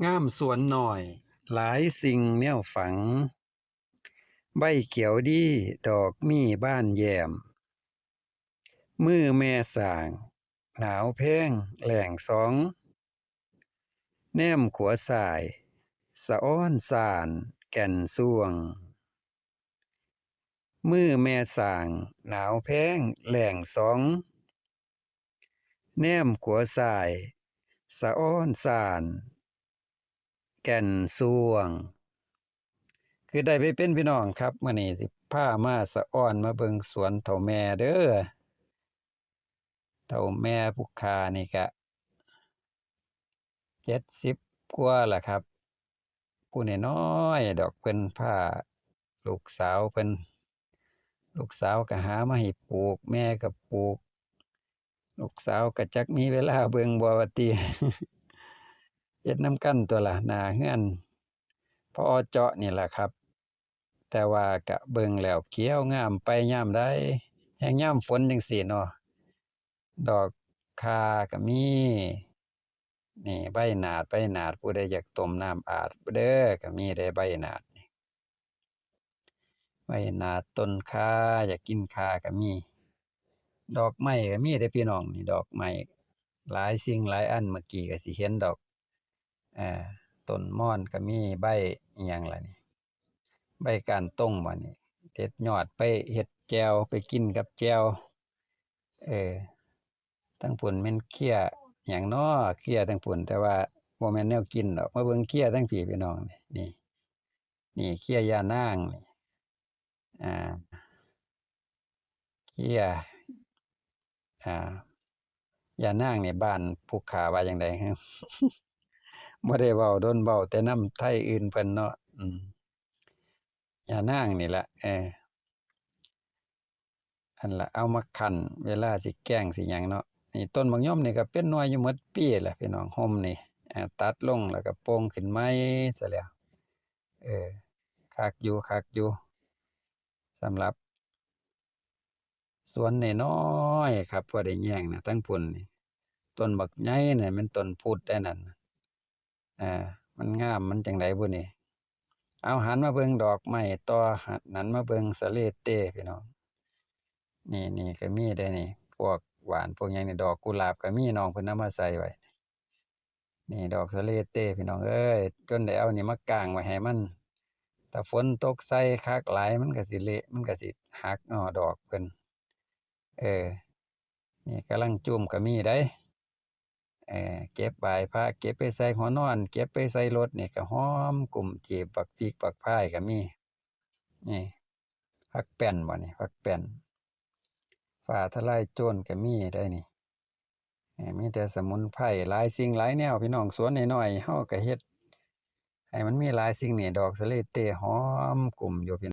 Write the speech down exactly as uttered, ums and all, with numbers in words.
งามสวนน้อย หลายสิ่งแนวฝัง ใบเขียวดี ดอกมีบานแย้ม มือแม่สร้าง หนาวแพงแล้งสอง แนมขวาซ้าย สะอ้อนซ่านแก่นส่วง มือแม่สร้าง หนาวแพงแล้งสอง แนมขวาซ้าย สะอ้อนซ่านแก่นส่วง คือได้ไปเป็นพี่น้องครับ มื้อนี้สิพามาสะอ้อนมาเบิ่งสวนเฒ่าแม่เด้อ เฒ่าแม่ผู้ข้านี่กะ เจ็ดสิบกว่าล่ะครับ ผู้น้อยๆดอก เพิ่นพาลูกสาวเพิ่น ลูกสาวก็หามาให้ปลูก แม่ก็ปลูก ลูกสาวก็จักมีเวลาเบิ่งบ่ว่าติ เฮ็ดนำกันตั๊วล่ะ หน้าเฮือน พอเจาะนี่ล่ะครับ แต่ว่าก็เบิ่งแล้วเขียวงามไปยามใด แฮ่งยามฝนจั่งซี้เนาะ ดอกข่าก็มี นี่ใบหนาด ใบหนาด ผู้ใดอยากต้มน้ำอาบเด้อ ก็มีเด้ใบหนาดนี่ ใบหนาด ต้นข่า อยากกินข่าก็มี ดอกไม้ก็มีเด้พี่น้อง นี่ดอกไม้ หลายสิ่งหลายอัน เมื่อกี้ก็สิเห็นดอก เอ่อ ต้นม่อนก็มี ใบอิหยังล่ะนี่ ใบก้านตงบ่นี่ เด็ดยอดไปเฮ็ดแจ่ว ไปกินกับแจ่ว เออ ทั้งพุ้นแม่นเคี้ยหยังน้อ เคี้ยทั้งพุ้น แต่ว่าบ่แม่นแนวกินดอก มาเบิ่งเคี้ยทั้งพี้พี่น้อง นี่ นี่ นี่เคี้ยย่านางนี่ อ่า เคี้ย อ่า ย่านางนี่บ้านผู้ข้าว่าจั่งใด๋ บ่ได้เว้าดน เว้าแต่นำไทอื่นเพิ่นเนาะ อืม ย่านางนี่ล่ะ เออ หั่นล่ะ เอามาคั่น เวลาสิแกงสิหยังเนาะ นี่ต้นบักยมนี่ก็เป็นหน่วยอยู่หมดปีล่ะพี่น้อง ฮ่มนี่ อ่า ตัดลงแล้วก็โป่งขึ้นใหม่ซะแล้ว เออ คักอยู่ คักอยู่ สำหรับ สวนน้อยๆครับ พอได้แยงนะ ทั้งพุ้นนี่ ต้นบักใหญ่น่ะแม่นต้นพุดได้นั่นน่ะ อ่า มันงาม มันจั่งใดบุนี่ เอา หันมาเบิ่งดอกไม้ต่อ หันมาเบิ่งสะเลเตพี่น้อง นี่ นี่ก็มีได้นี่ พวกหว่านพวกหยังนี่ ดอกกุหลาบก็มี น้องเพิ่นเอามาใส่ไว้ นี่ดอกสะเลเตพี่น้องเอ้ย จนได้เอานี่มาก้างไว้ให้มัน ถ้าฝนตกใส่คักหลายมันก็สิเละ มันก็สิหักเนาะดอกเพิ่น เออ นี่กำลังจุ่มก็มีได้ เออ เก็บไหว้พระ เก็บไปใส่หัวนอน เก็บไปใส่รถนี่ก็หอมกุ้มจีบ บักพริกบักพายก็มี นี่ ผักแป้นบ่นี่ ผักแป้น ฟ้าทะลายโจรก็มีได้นี่ เออ มีแต่สมุนไพรหลายสิ่งหลายแนวพี่น้อง สวนน้อยๆ เฮาก็เฮ็ดให้มันมีหลายสิ่งนี่ ดอกสะเลเตหอมกุ้มอยู่พี่